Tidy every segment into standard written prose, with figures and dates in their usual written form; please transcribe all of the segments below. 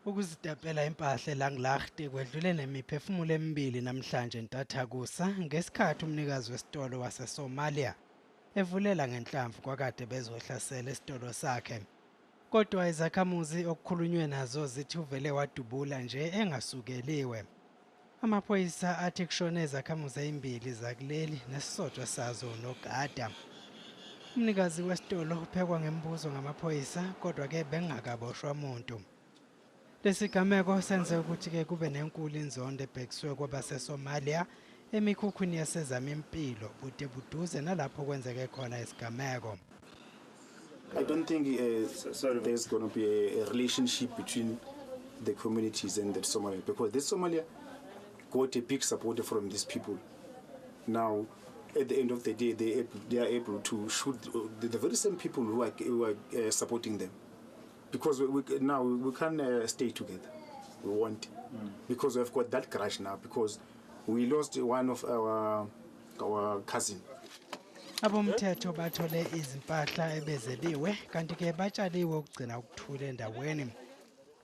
Ukuzitapela impahla eLanglaagte kwedlule nemiphefumulo emibili namhlanje ntathakusa ngesikhathi umnikazi wesitolo waseSomalia evulela ngenhlamvu kwakade bezohlasela esitolo sakhe. Kodwa izakhamuzi okukhulunywe nazo zithi uvele wadubula nje engasukeliwe. Amaphoyisa athi kushone izakhamuzi ezimbili zakuleli nesisodwa sazo nogada. Umnikazi wesitolo uphekwa ngemibuzo ngamaphoyisa kodwa-ke bengakaboshwa muntu. Lesigameko senze ukuthi-ke kube nenkulu inzondo ebhekiswe kwabaseSomalia emikhukhwini yaseZamimpilo bude buduze nalapho kwenzeke khona isigameko. I don't think there's going to be a relationship between the communities and the Somalia, because the Somalia got a big support from these people. Now, at the end of the day, they are able to shoot the very same people who are supporting them. Because now we can't stay together. We want, because we've got that grudge now, because we lost one of our cousin. Abomthetho bathole izimpahla ebezebiwe kanti-ke batshaliwe ukugcina ukuthula endaweni.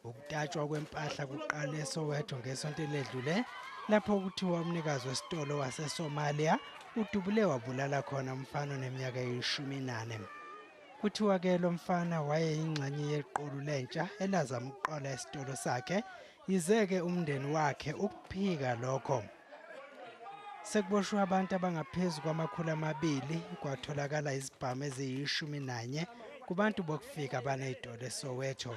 Ukutatshwa kwempahla kuqale eSoweto ngesonto eledlule lapho kuthiwa umnikazi wesitolo waseSomalia udubule wabulala khona umfana oneminyaka eyi-14. Kuthiwa-ke lo mfana wayeyingxenye yequlu lentsha elazama ukuqola esitolo sakhe, yize-ke umndeni wakhe ukuphika lokho. Sekuboshwe abantu abangaphezu kwama-200, kwatholakala izibhamu eziyi-11 kubantu bokufika abanezitolo eSoweto.